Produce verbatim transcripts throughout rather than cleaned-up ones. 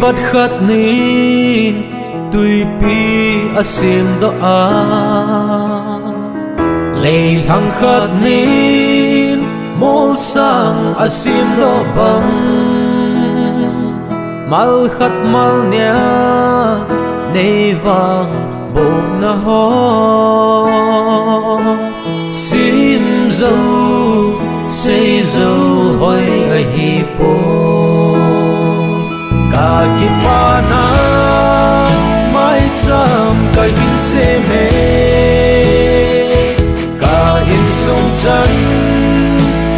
Vat khat nin tuipi a simdoh a, leilhang khat nin molsang a simdoh bang, mal khat mal nia nei vangbohna ho sim jou, sei jou hoi ahipoi. Ka kipana maicham kahin sem e, ka insung chan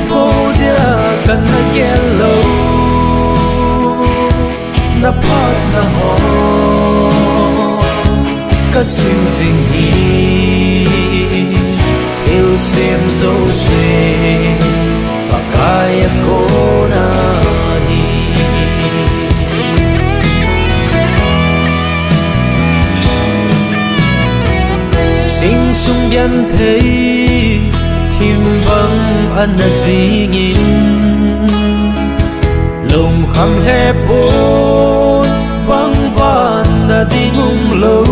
vo dia kana gel lou. Na phatna ho ka sim jing hi, thilsem jouse Pakai a kona hi. Sing sung genthei thim bang ana jingin, lungkham lheh pon bang ban na ding umlou.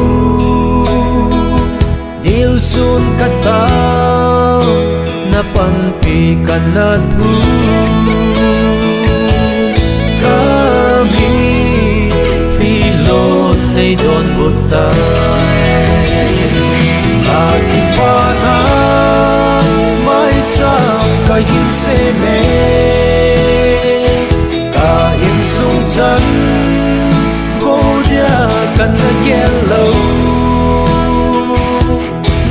Dilsun katao, na panpi kana thum, ka mitlhi lon nei donbut tai. Ka kipana maicham kahin sem e, ka insung chan vo dia kana gel lou.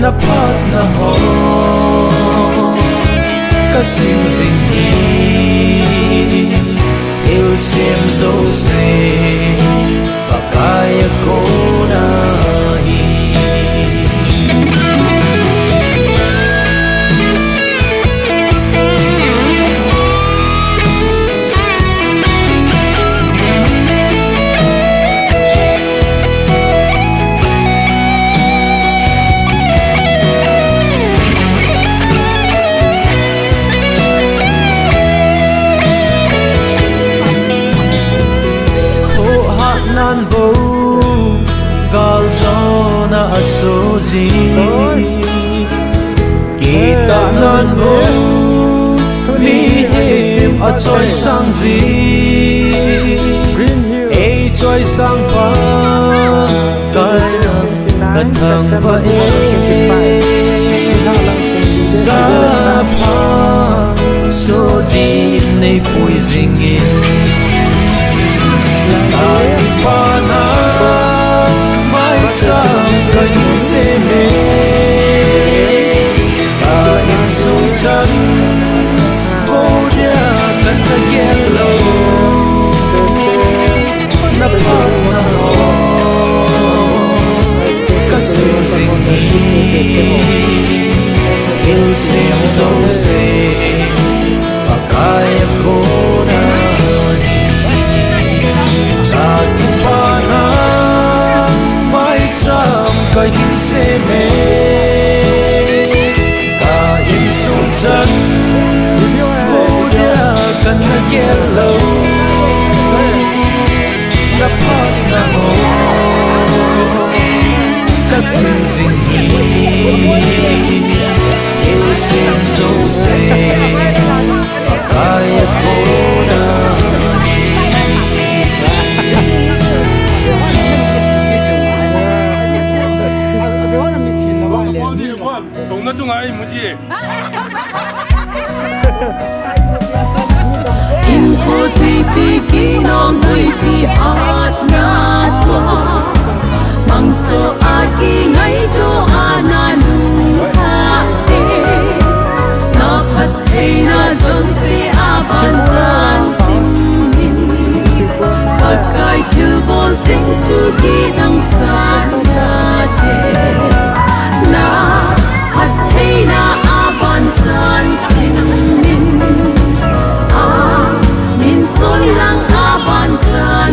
Na phatna ho ka sim jing hi, thilsem jouse Pakai a kona hi. Thohhatnan bou galjona a so jing, kitahnan bou mihem a choisang jing. Ei choisang Pakai nang ka thangvah e, ka phatsoh din nei pui jingin. Ka kipana maicham kahin sem e, ka insung chan vo dia kana gel lou. Na phatna ho ka sim jing hi, thilsem jouse Pakai a kona hi. Ka kipana maicham kahin sem e, ka insung chan vo dia kana gel lou. Na phatna ho ka sim jing hi, thilsem jouse Pakai a kona hi. Tongna chunga ei muji e. Hinkho tuipi kinong tuipi hatna tua, mangso a kingaito a na nung hate. Na phattheina jouse a ban chan simin, Pakai thilbol cheng chu kidang san hate. Na phattheina a ban chan simin, a min son lang a ban chan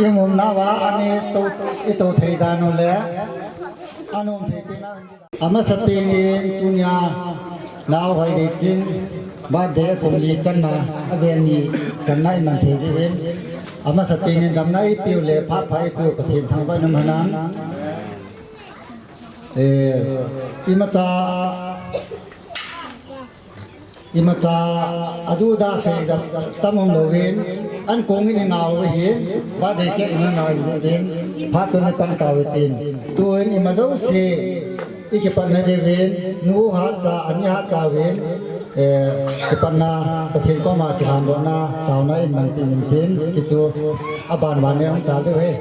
Imum nava ani to, ito thei dan u le, anum thei pina. Amasapen in tunia Nao Hoideiching birthday kum li channa, avel ni channa iman thei jeh in, amasapen in damna eipeu le phat pha eipeu Pathen thangvah in um henlang. Eh, imacha Imacha adu da sei jat tam um louvin, ankong in ingau uve hin, birthday cake in ingau uve hin, phat chun ipan tauve tin. Tun ima jouse, ikipatna diuvin, nu hatcha, ani hatcha uvin, eh, kipatna, Pathen koma kilhandohna, taona in mang tin in tin, chuchu aban ban in hung chal diu ahi.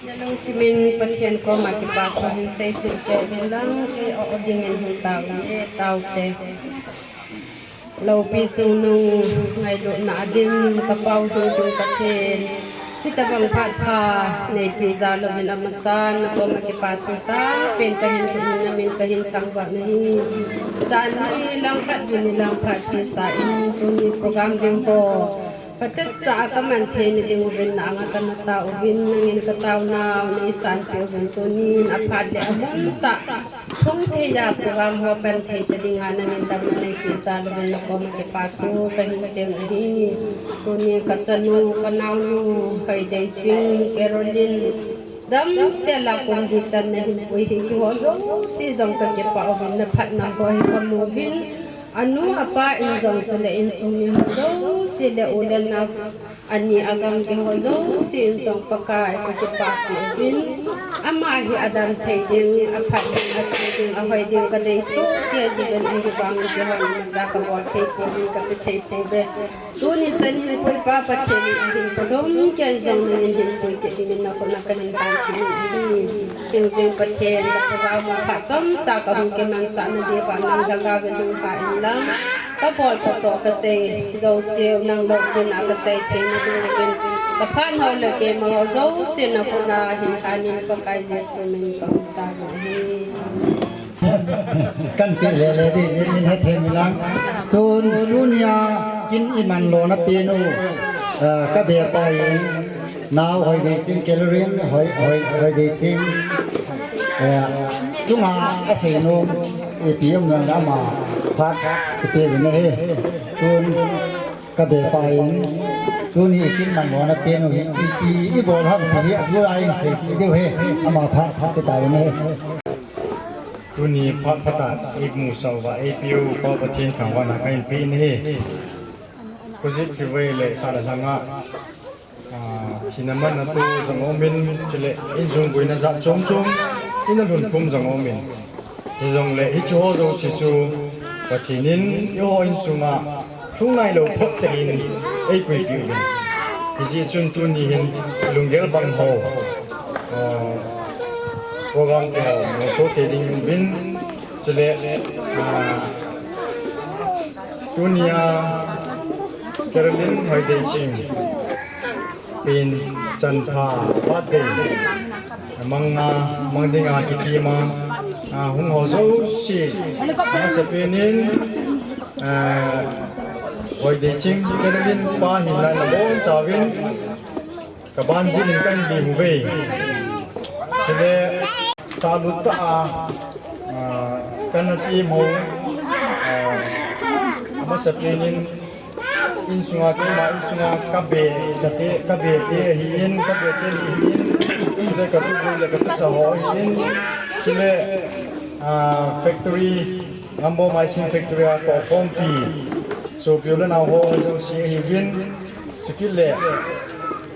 Nalungthim in Pathen koma kipa thu hin seiset seh uvin lang, kei o ding in hung tao e, taote. Loupi chungnung ngailutna a dim ka Pau Lhungjung Pathen, hitabang phat pha neipeh jal uvin amasan nakoma kipa thu sapen kahin thum in, namin kahin thangvah nahi. Jan ni lang khat, vin ni lang phat chesa in tuni program ding ho phatecha a kaman theina ding uvin na anga kana tao uvin, nangin ka taonau neisanpeh uvin, tunin aphat le amun tah thum thei a program ho pan thei ta dinga nangin damna neipeh jal uvin nakoma kipa thu kahin sei u ahi. Tuni kachanu, kanaonu, Hoideiching, Caroline, damsel a kum li channa hinpui hi keiho jouse jong kakipah uvin, naphatna ho hi kamu uvin, anu apa in jong chule insung mi ho jouse le u le nao, ani agam keiho jouse in jong Pakai kakipah peh uvin, ama hi adam thei ding, aphat ding, ache ding, ahoi ding kadei soh kei jeh uvin, ahivangin keihon imacha kabol thei pouvin, kape thei pouve. Tuni chan hinpui pa Pathen in ahin podom kei jong nangin hinpui kit dingin nakhut na kahin tangkim in ahi. Hingjing Pathen, ka program phat chomcha kahung kimanchah na diuva nang lhagao vin hung kha inlang, kabol toh toh kasei jouseu nang loupi na kachai theina diuvin, kaphat ho le keima ho jouse nakhut na hin tangin Pakai Jesu min kahung tao ahi. Kanti lele ding in, in hethem inlang. Tun, tunia kin iman lona pen u, eh, kabe pa in, Nao Hoideiching, Caroline Hoi, Hoi, Hoideiching, eh, chunga aseinom, ipi um nang ama phat ipe uvin ahi. Tun, kabe pa in, tuni kin iman lona pen u hi, ipi ibol ham ti hi, athulai in sei kit diu ahi, ama phat, phat kit tauvin ahi. Tuni phat phatah a eimusah uva eipeu Pa Pathen thangvahna kahin pe in ahi. Khojit khivei le sah le lhanga, ah, thina manna thu jong aumin, chule insung boina jat chom chom, ina lhun pum jong aumin. Hijongle hiche ho jouse chu Pathen in eiho insunga lhung nailou phot tah in eipuipi uvin. Hijeh chun tuni hin lunggel bang ho, ah, program te ho, moso te ding uvin, chule, ah, tunia Caroline Hoideiching pen chanpha birthday mang a, mang dinga kitima, ah, hung ho jouse, amasapen in, ah, Hoideiching Caroline pa hinna nabonchauvin, kaban jin in kahin bim uve. Chule, salut tah a, ah, kana tem u, ah, amasapen in, insunga keima, insunga kabe chate, kabe te ahin, kabe te ni ahin, chule katup le katucha ho ahin, chule, ah, factory, Ngambom Icing Factory a kokhompi, sopi u le nao ho jouse ahiuvin, chukit le,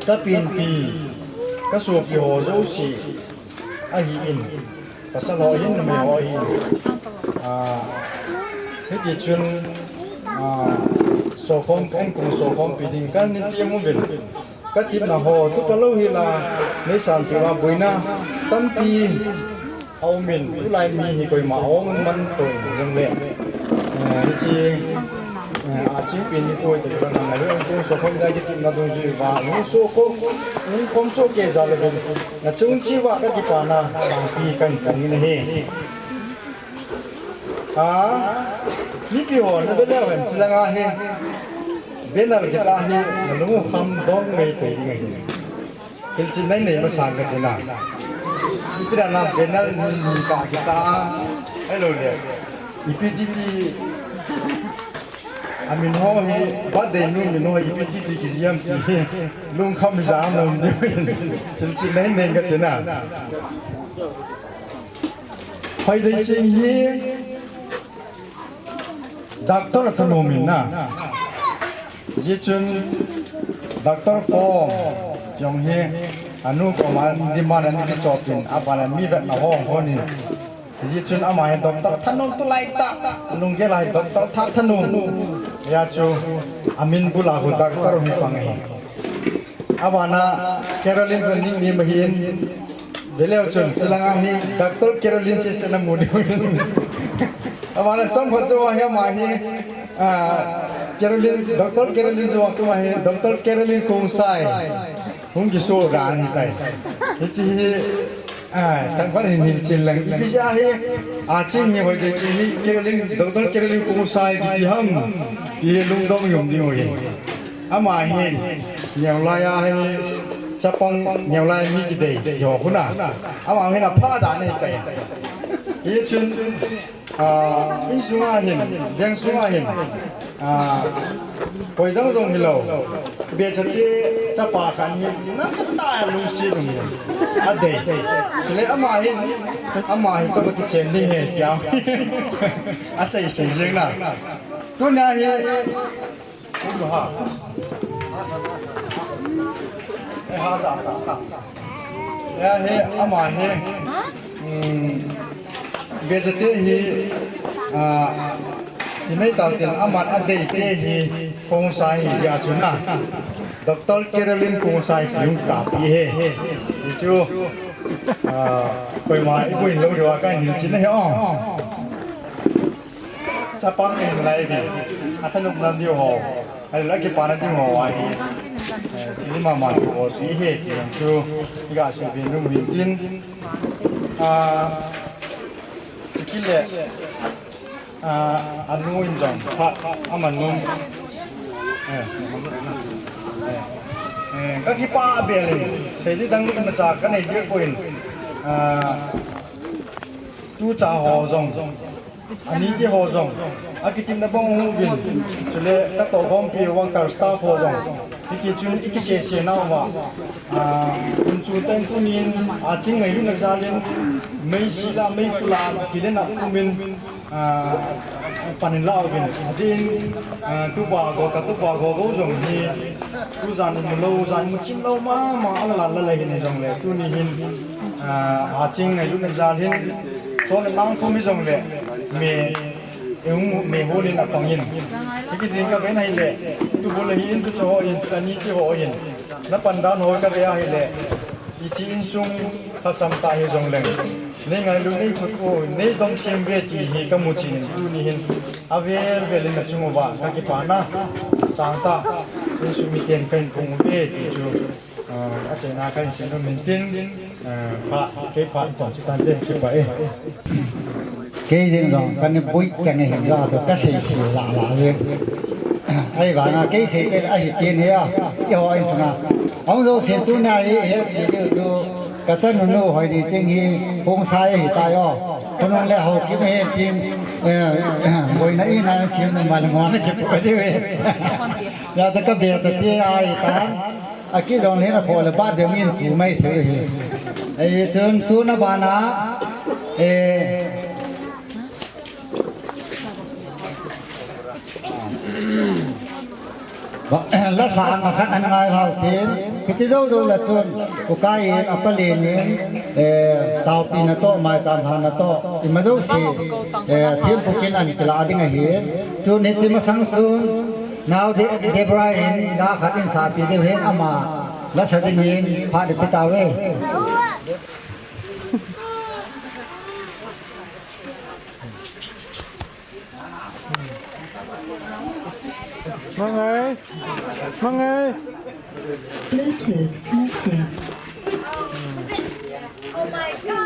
kapenpi, kasopi ho jouse ahin, pasal ho ahin, numei ho ahin. Ah, hitichun, ah, sokhom, enkong sokhompi ding kahin tem uvin. Katepna ho, tu kalou hila, neisanpeh uva boina tampi aumin, tulai mi hi koima aum man poi jongle. Eh, hiche Aching pen nikho te kala nang le, ung kong so khom da kiti na dung ji va, ung so khom, ung khom so ke ja le ben. Na chung chi va ka kipana, sangpi kan kan ni he. A, mipi ho na bele wen chi la nga he. Benal kita he, na lung kham dong mei te ngai. Hilchin nei nei masang ka tina. Itira na banner ni ni ka kita. Hello le. Ipi ti ti. Amin ho hi birthday nu min ho ipi ti ti ki jiam ti. Lung kham jam lo ni. Hilchin nei nei ka tina. Hoi dei ching hi. Doctor a thanom in na. Ji chun doctor form jong hi anu ko man di man an ki chopin a ban mi vet na hong hon in. Ji chun ama hi doctor thanom tu lai ta. Lunggel a hi doctor tha thanom. Ya chu amin bula hu doctor hi pang hi. Abana Caroline ko ning ni mahin. Veleu chun, chulanga hi Doctor Caroline se se na mu ni. Abana chom khat chu hi ama hi, ah, Caroline, Doctor Caroline chu tu hi, Doctor Caroline Kongsai. Hung ki so ga ni tai. Hichi hi, ah, kan pan hin hin chin lang. Ipi ja hi, a chin ni hoi de chin ni Caroline, Doctor Caroline Kongsai ki ham. Ti lungdong yum ding hoi. Ama hin, Neolai a hin, chapang Neolai mi kidei, ti ho huna. Ama hin apha dan ahi tai. Hichun, ah, insunga hin, vengsunga hin, ah, koi dang jong hilou. Bechate chapa khat hin, nasatah a lungset um hin. Adei. Chule ama hin, ama hin to kichen ding ahi, tia. Asei sei jeng na. Tunia hi, Ya hi, ama hi. Hmm, Bechate hi, ah, ti mai tal tin aman adei te hi Kongsai hi ja chu na. Doctor Caroline Kongsai ki hung ta pi he. Hi chu, ah, koima i buin lo jo a kan hin chin na he o. Chapang in lai vi, a thanop na diu ho, a la kipana diu ho ahi. Eh, ti mama diu ho, ti he, ti ang chu, i ga se vin lung vin tin. Ah, ti kile, ah, a nu in jong, pha, a man nun. Eh, eh, eh, ka kipa bel in, sei di dang ni ka ma cha, ka nei di ko in, ah, tu cha ho jong. Ani ti ho jong, akitimna bang uvin, chule katoh khompi worker staff ho jong, hiti chun i kisese nauva, ah, kum chu teng tunin, ah, ching ngailutna jalin, meisi la, meikhu la, kilena umin, ah, panin la uvin, din, ah, tupa go, ka tupa go go jong hi, tujan mu lou, jan mu chim lou mama, ala la la la hin jongle, tuni hin, ah, a ching ngailutna jal hin, Chon lang kum hi jong le, me, e hung me hon in a pang in. Hiti ding ka ven ahi le, tu bul hi in tu cho ho in, tu ani ti ho in. Na pan dan ho ka ve ahi le, i chi insung khasam ta hi jong leng. Nei ngailu nei khut u, nei dom thim ve ti hi ka mu chin tuni hin. A vel vel in a chung uva, ka kipana, sang ta, insung miten ka in pung ve ti chu. Ah, achaina kahin seinom in tin, ah, pha, kei pha ichang chu tante, kipah e. Kei jeng jong, kana boi chang e hin jong, atu kasei sei la la jeng. Ahivanga, kei sei te ahi tin hi a, eiho insunga. Ahung jousen tuna hi, he, video chu, kachanu nu hoi ni ching hi, Khongsai ahitai o. Khonung le Haokip ahi tin, eh, boina ina siam nu man ngona kipah diu e. Ya ta ka be ta ti ahitan. Aki jong le na kho le ba de min chu mai thei hi. Ei chun tuna bana, eh, ba, la sa ang khat an ngai hau tin, kiti jou jou la chun, ku kai in a pa le nin, eh, tau pi na to, mai cham ha na to, i ma jou si, eh, thim pukin an kila ding ahi. Tun hi chi masang chun, Nau de, Deborah in la khat in sa pi deu hin ama la sa ding hin pha de pi ta ve. Mangai. Mangai. Bluetooth connected. Oh my god!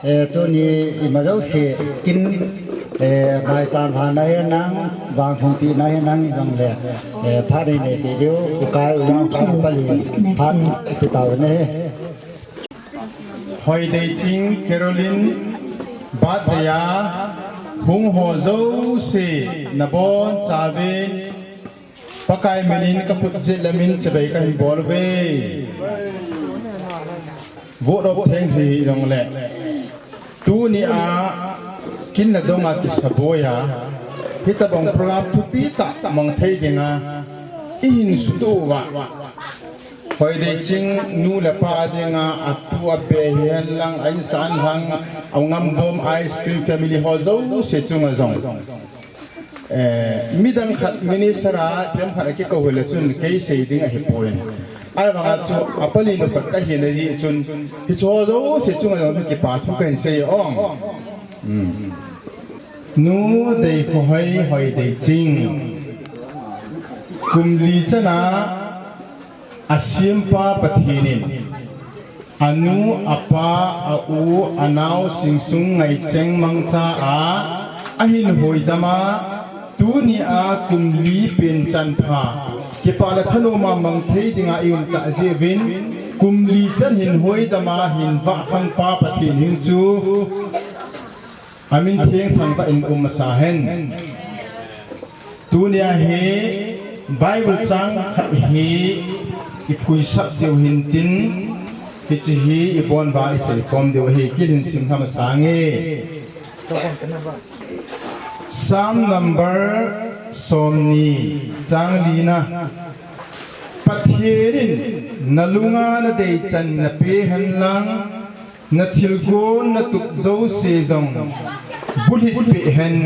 Eh, tuni ima jouse kin, eh, maicham lhahna hi nang, vangthum pina hi nang ijongle, eh, phat nei nei pe diu, ukai ujang pa pali, phat pe tau ne. Hoideiching Caroline birthday a hung ho jouse nabonchauvin Pakai minin kakhut jet le min chibai kahin bol uve. Vote of thanks hijongle, tunia kin le donga kisaboi a, hitobang program thupi tah mang thei dinga ihin sutuh uva, Hoideiching nu le pa dinga atu abe hihen lang, a insa anhang, a ngambom ice cream family ho jouse chunga jong. Eh, midang khat minister a, piam khat a kikou hile chun kei sei ding ahipoi. Ahivanga chu apali nu khat kahi nahi chun, hicho jouse chunga jong chu kipa thu kahin sei ong. Hmm. Nu Deikhohoi Hoideiching. Kum li chana asempa Pathen in anu, apa, a u, anao singsung ngaicheng mangcha a ahin hoidam a, tunia kum li pen chanpha kipa le thanom a mang thei dinga i um tah jeh uvin, kum li chan hin hoidam a hin vahkhang pa Pathen hing chu amin thengthang tah in um masa hen. Tunia hi Bible chang khat hi i phuisap diu hintin, hiche hi i bonba i seikhom diu ahi, kin hin sim lha masa nge. Psalm number somni, chang lina. Pathen in nalunga nadei chan nape hen lang, nathilgon natup jouse jong bulhit peh hen.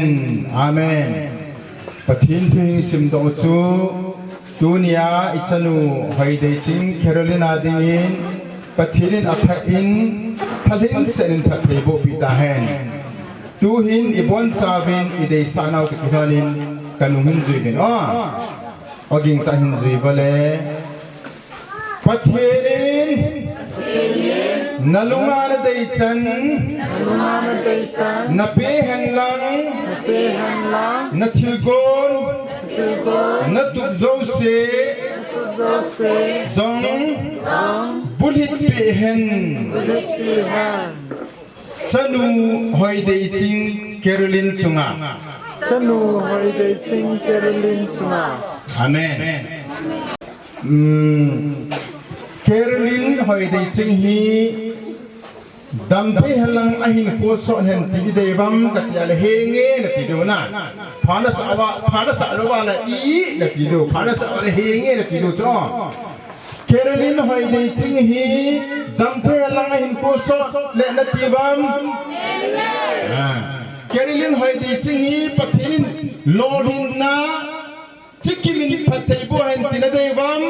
Amen. Pathen thu hin simdoh u chu, tunia i chanu Hoideiching Caroline a dingin Pathen in athah in, thalheng sen in phatthei boh peh tahen. Tuhin i bonchauvin i deisah nau toh kilhonin kanung hin jui uvin. O, aging tah hin jui uva le. Pathen in nalunga nadei chan, nape hen lang, nathilgon natup jouse jong bulhit peh hen. Chanu Hoideiching Caroline chunga. Chanu Hoideiching Caroline chunga. Amen. Hmm. Caroline Hoideiching hi damthei hen lang ahinkho sot hen ti i dei uvam kati a le henge nati diu na. Pha nasah uva, pha nasah lou uva le i nati diu. Pha nasah uva le henge nati diu chu. Caroline Hoideiching hi damthei hen lang ahinkho sot le nati uvam. Ah. Caroline Hoideiching hi Pathen in lolhinna chikim in phatthei boh hen ti nadei uvam.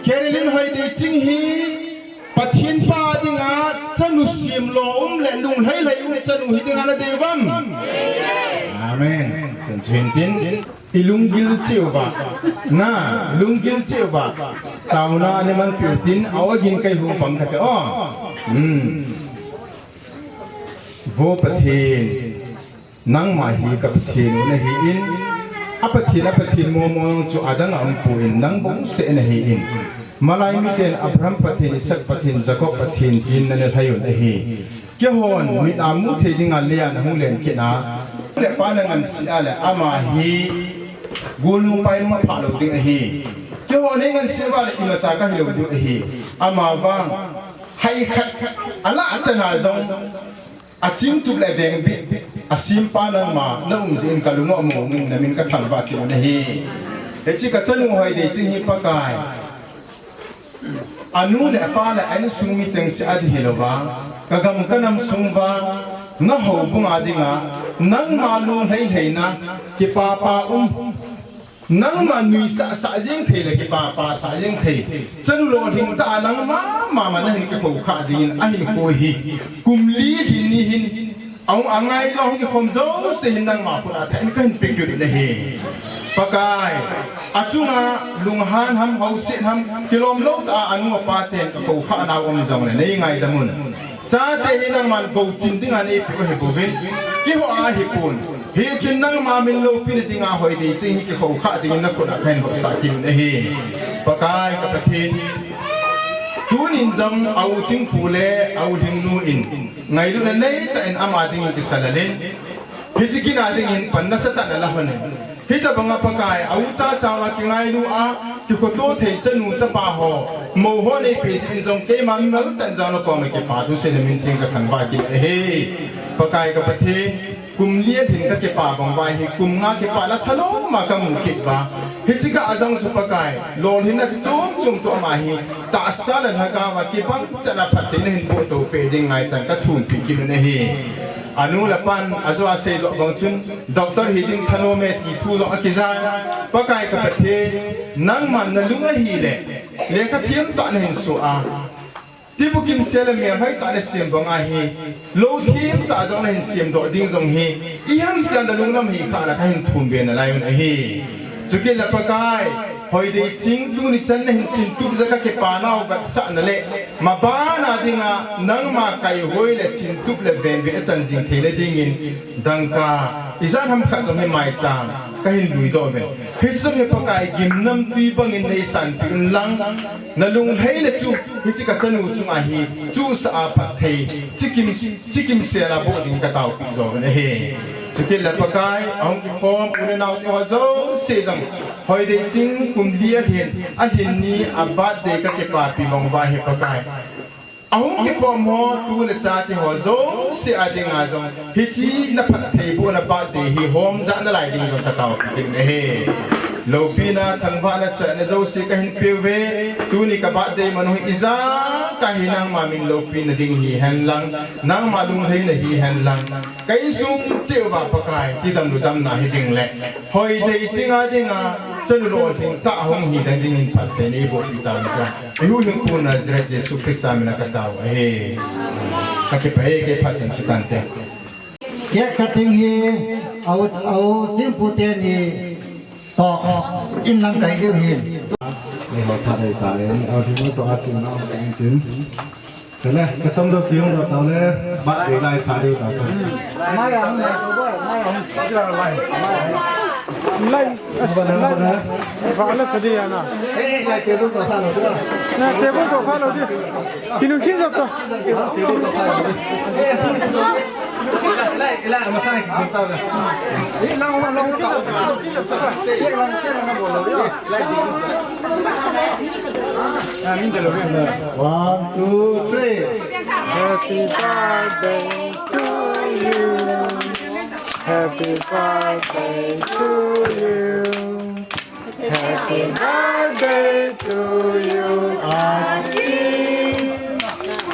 Caroline Hoideiching hi Pathen pa dinga chanu simlou um le lunglhailhai um chanu hi dinga nadei uvam. Amen. Chan chu hintin. I lunggil cheh uva, na, lunggil cheh uva, taona nei manpeh utin, a-o agin kahin hung pang kate o. Hmm. Vo Pathen, nangma hi ka Pathen u nahin, a Pathen, a Pathen momo chu adang aumpon, nang bouseh nahin. Malai miten Abraham Pathen, Isaac Pathen, Jacob Pathen tin nanelhai u nahi. Keihon mit a mu thei dinga lei a nahung len kit a, le pa nangansea le ama hi golnung pai nung aphah lou ding ahi. Keihon eingansea uva le imacha kahilou ding ahi. Ama vang hai khat alah chana jong achingtup le vengbit asempa nangma naum jeh in kalung u among in namin kathangvah kit u nahi. Hiche kachanu Hoideiching hi Pakai, anu le apa le a insung mi chengse a ding hilouva, kagam kanam sung uva, nahoubung a dinga nangma lunglhailhaina, kipapa um, nangma nuisah sah jeng thei le kipapa sah jeng thei, chanu lolhing tah a nangma mama nahin kikhokhah dingin ahinkho hi kum li lhin ni hin, ahung angailu, ahung kikhom jouse hin nangma khut a thah in kahin peh kit u nahi. Pakai, achunga lunghan ham, hausen ham, kilom lou tah a anu apa ten kakhokhah nau um jongle neingaidam un. Chate hi nangman gouchin dinga neipeh u ahibouvin, keiho a ahipon, hichun nangma min loupina dinga Hoideiching hi kikhokhah dingin nakhut a kahin vopsah kit u nahi. Pakai ka Pathen, tunin jong a-u Chingpu le a-u Lhingnu in ngailutna neitah in ama dingin kisa lalin, hiche kin a dingin pan nasatah in alah lhonin, Hitabanga Pakai, a u cha cha a kingailu a, kikhoto thei chanu chapa ho, mou ho neipe jeh in jong keima mimal tah in jong nakoma kipa thu seina min theng kathangvah kit ahi. Pakai ka Pathen, kum li alhin kakipa bang uva hi, kum nga kipa la thalou ma kamu kit uva. Hiche kah a jong chu Pakai, lolhinna chu chom chom toh ama hi, tahsa le lhagao a kibang chan a phattheina hin boh to peh ding ngaichan kathumpi kit un ahi. Anu le apan ajo a seidoh bang chun, Doctor hiding thanom e ti thu jong akijai. Pakai ka Pathen, nangman nalung ahile, lekha thiem tah nahin soh a, tibukim sel le melhoi tah nasem banga hi, lou thiem tah jong nahin semdoh ding jong hi, iham tia nalung lam hi kha la kahin thum be nalai un ahi. Chukit le Pakai, Hoideiching tuni chan nahin chintup jeh a kakipa nau vetsahna le, maban a dinga nangma kaihoi le chintup le venbit a chan jing theina dingin, dangka, ijat ham khat jong hi maicham kahin luidoh uve. Hiche jong hi Pakai gimnamtui bangin neisanpeh un lang, nalunglhaina chu hiche kachanu chunga hi chuhsah a phatthei, chikim, chikim sel a boh ding kataopi jo uve ahi. Chukit le Pakai, ahung kikhom u le nao teho jouse jong, Hoideiching kum li alhin, alhin ni a birthday kakipapi bang uva hi Pakai, ahung kikhom ho tu le cha teho jouse a dinga jong, hiche na phattheibohna birthday hi hom jah nalai ding jong kataopi kit un ahi. Loupina, thangvahna, chaina jouse kahin peuve. Tuni ka birthday man u hi ijat kah hi nangma min loupina ding hihen lang, nangma lunglhaina hihen lang, ka insung cheh uva Pakai, tidamlu damna hiding le, Hoideiching a dinga chanu lolhing tah hung hiding dingin phatthei neibohpi tauve tia, ihuhhingpu Nazareth Jesu Christa mina katao ahi. Kakipah e, kei phat chan chutante. Cake cutting hi, a u, a u Chingpu teni toh in lang kai diu ahi. Neiho phat dei tale, a u Chingpu toh a ching nau teng tin. Kale, kacham doh siung doh tau le, bat dei lai sa diu tau. Mai a hung, mai to boy, mai a hung. Lai, as, lai. Ba la ka di ya na. Eh, eh, lai table to kha lo diu. Na table to kha lo diu. Kinu khin jap to. Table to kha lo diu. Lai, lai, masa ni khin tau le. Eh, lang, lang, lang, lang. Eh, lang, lang, lang, lang, lang. One, two, three. Happy birthday to you. Happy birthday to you. Happy birthday to you, Archie.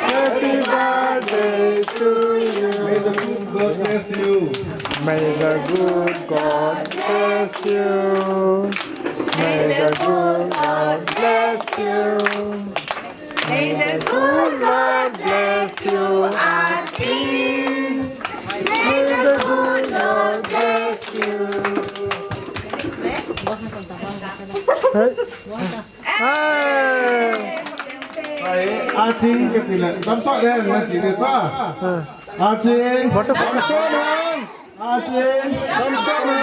Happy birthday to you. May the good God bless you. May the good God bless you. May the good Lord bless you. May the good Lord bless you, Auntie. May the good Lord bless you. Hey. Hey. Archie, kati le. Damsot le, kati le ta. Archie. What a position, man. Archie. Damsot le.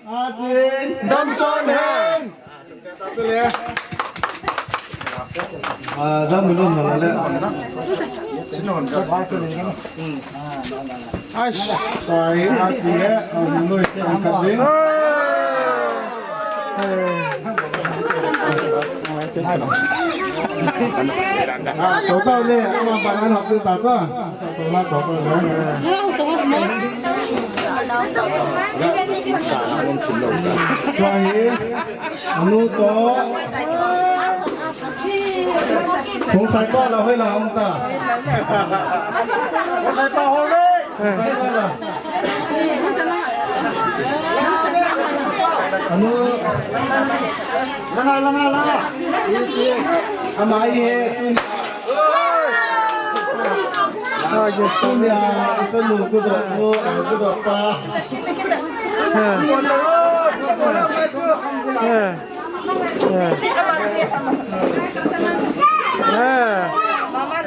Archie. Damsot le. Ah, jam mun na le. Ai, Archie le, ah, mun te ang ka ding. Ah, to ta le, ama pa na hap ta cha. Tua hi, anu to. Khongsai pa la hoi la hung ta. Khongsai pa hoi le. Khongsai pa la. Anu. Langa, langa, langa. Ama hi he, tun. Tunia, chanu kudoh nu, kudoh pa.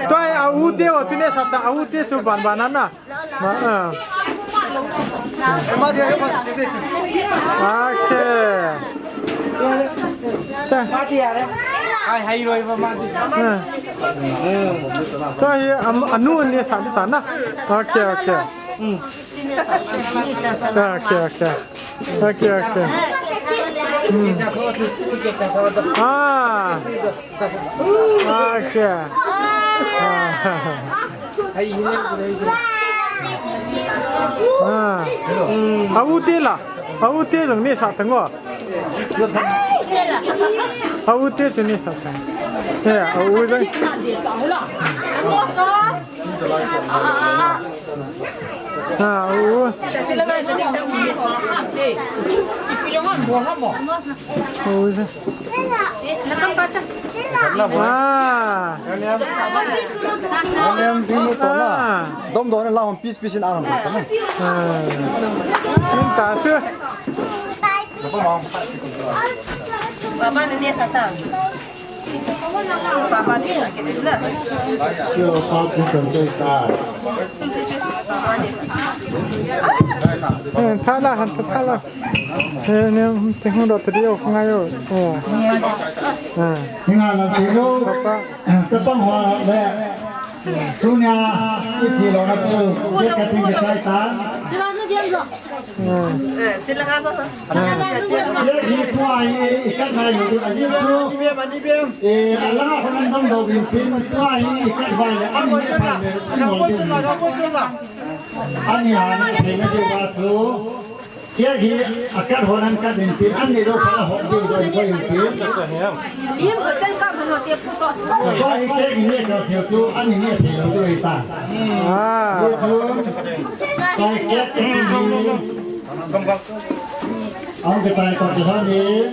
Tua a u te ho chu ne sap ta, a u te chu van van na. Ma, ah. Okay. Ta. Ai, hai roi ba ma di. Ah. Ta hi, am, anu ne sa di ta na. Okay, okay. Hmm. Okay, okay. Okay, okay. Ah. Acha. Ah. Ah. Aute la. Aute jong nehsah tang o. Aute chu nehsah tang. Ya, au jong. Ah, u. U. Ah. Ah. Dom dom la hon piece piece in arong. Ah. Min ta chu. Baba ne nehsah ta. Eh, thala han, thala. Eh, ne, te hung dot te dio ngai o. Oh. Ah. Hinga la te lo. Papa. Tapang ho le. Tunia, iti lo na tu. Ye ka ting ke sai ta. Eh, chin la nga sa sa. Eh, hi tua hi, i kat nai lo, a ji chu. Eh, a la nga hon an dong do bin tin, tua hi, i kat vai le, an ni pai le, an ni pai le. An ni ha ni thei na de wa chu. Ye hi, a kat hon an kat bin tin, an ni do pha la hon do do ko in tin. Lim hotel ka mano te pu to. Ko hi ke ni ne ka siu chu, an ni ne thei lo do i ta. Ah. Ye chu, kai ke ni. Ang kitai pa kisan in.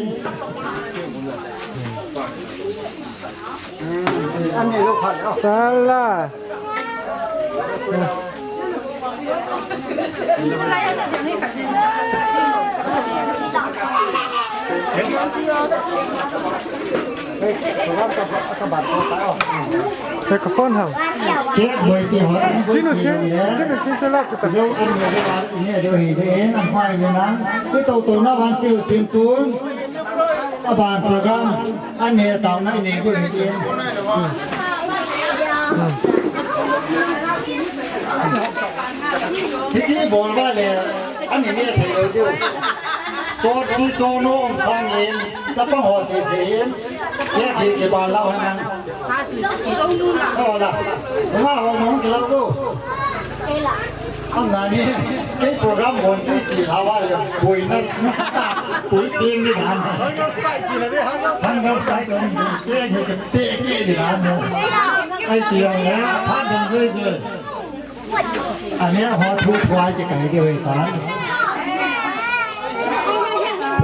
Sala. He ka phone ham. Chinu chin, chinu chin chula kita. Ito to na van ti tin tun. Aban program. Ane tau na ine gu hi. Hiti bol ba le. Ani ne thei lo diu. To ti to no om sang in, tapang ho se se in. Ke ke ke ba lau ha nang. Ho la. Ma ho no ke lau ko. Am na ni, ke program bon ti ti la wa le. Boi na. Boi ti ni na. Hang no sai ni se ni ke te ke ni na no. Ai ti ya. Pha dong ke ke. Ania ho thu thu ai che kai de hoi ta.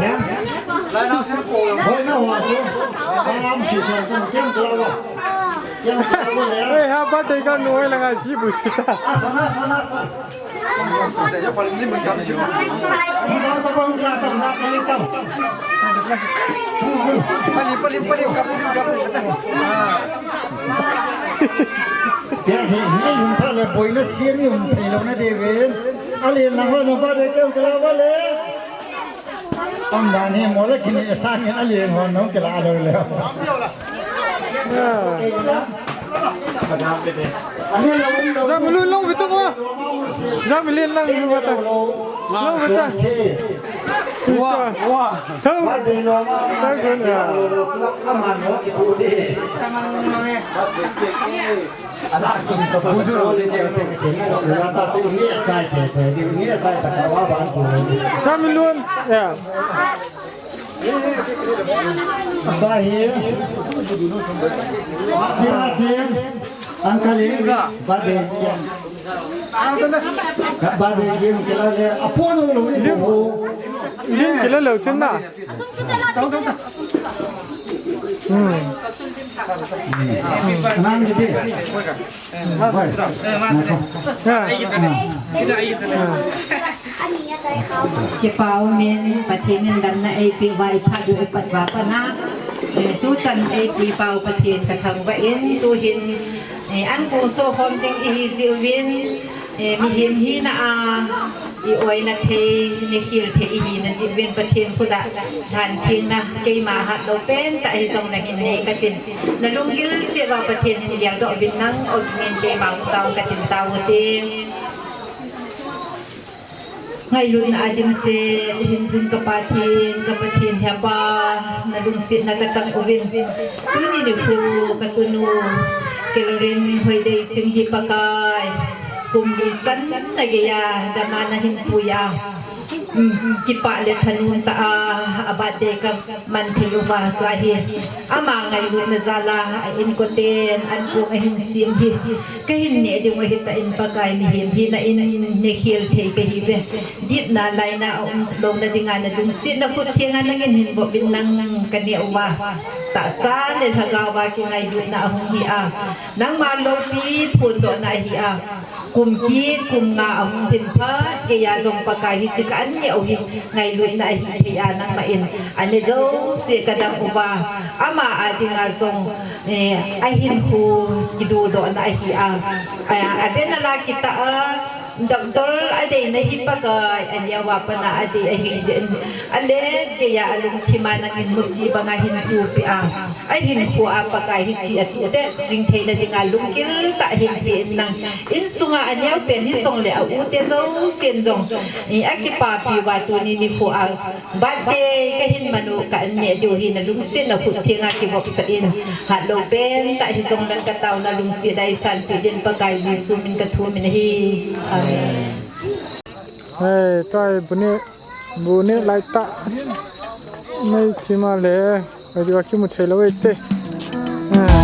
Ya. Hoi na ho thu. Am si sa sa siang tu la. Siang tu la le. Ei, ha pa te ka nu hoi la ngai pi bu ta. A sa na sa na sa. Pali pali pali ka pali ka pali. Kya he, he, um, pha le, boina sia ni, um, phei lou na de ven. Ale, na ho, na ba de, kya, kya, ba le. Am dan he, mo le, kini, sa ni, ale, mo, no, kya, lou le. Jam lu long bitu mo. Jam lu long bitu. Long bitu. Wa, wa. Thum. Thum. Samin Lun, ya. Bahi. Mati, mati. Angkali. Bade. Bade game kila le. Apo no lo ni ko. Game kila lo chun na. Hmm. Nang ni de. Hoi. Ya. Kipa umin, Pathen in damna eipeh uva, iphat u ipat uva pat na. Eh, tuchan eipui pau Pathen kathangvah in, tuhin, eh, an kong sokhom ding ihi jeh uvin, eh, mihem hina a, i-oina thei, nekhel thei ihi na jeh uvin Pathen khut a lhan thengna keima hatlou pentah hijongle hin nei katin. Na lunggil cheh uva Pathen in geldoh uvin lang, o min keima u tao katin tao ute. Ngailutna a dimset, hingjing ka Pathen, ka Pathen hepa, na lungsetna ka chang uvin. Tuni nikho ka tunu, Caroline Hoidei Ching hi Pakai, kum li channa geiya, dama na hin puiya. Um, kipah le thanom tah a, a birthday ka man thei uva, tua hi. Ama ngailutna jal a, a inkoten, an kong a hin sem hi. Ka hin neh diu ahi tan Pakai, mihem hina in, in neh khel thei ka hi ve. Dipna laina a um louna dinga na lungsetna khut thenga nangin hin vop in lang ka neh uva. Tahsa le lhagao a kingailutna ahung hi a. Nangma loupi phondohna ahi a. Kum kit, kum nga ahung lhin phat, keiya jong Pakai hiche ka an neh u hi ngailutna ahi thei a nangma in. Aneh jouse ka dam uva. Ama a dinga jong, eh, a hinkho kidudohna ahi a. A, a bena la kita a, doctor a deina hi Pakai, a neo a pat a a dei ahi jeh in. A let geiya a lungthim a nangin muchi banga hin thupeh a. A hinkho a Pakai hiche a tute, jing theina dinga lunggil tah hin pe in nang. Insunga a neo pen hi jong le a u te jousen jong. I a kipapi uva tuni nikho a. Birthday ka hin man u ka an neh diu hi na lungsetna khut thenga kivopsah in. Hatlou pen tah hi jong lang ka taona lungset a eisanpeh din Pakai Jesu min ka thum in ahi. Amen. Hey, tua hi bu neh, bu neh lai tah. Nei thima le, ai diu a kimu thei lou e te. Ah.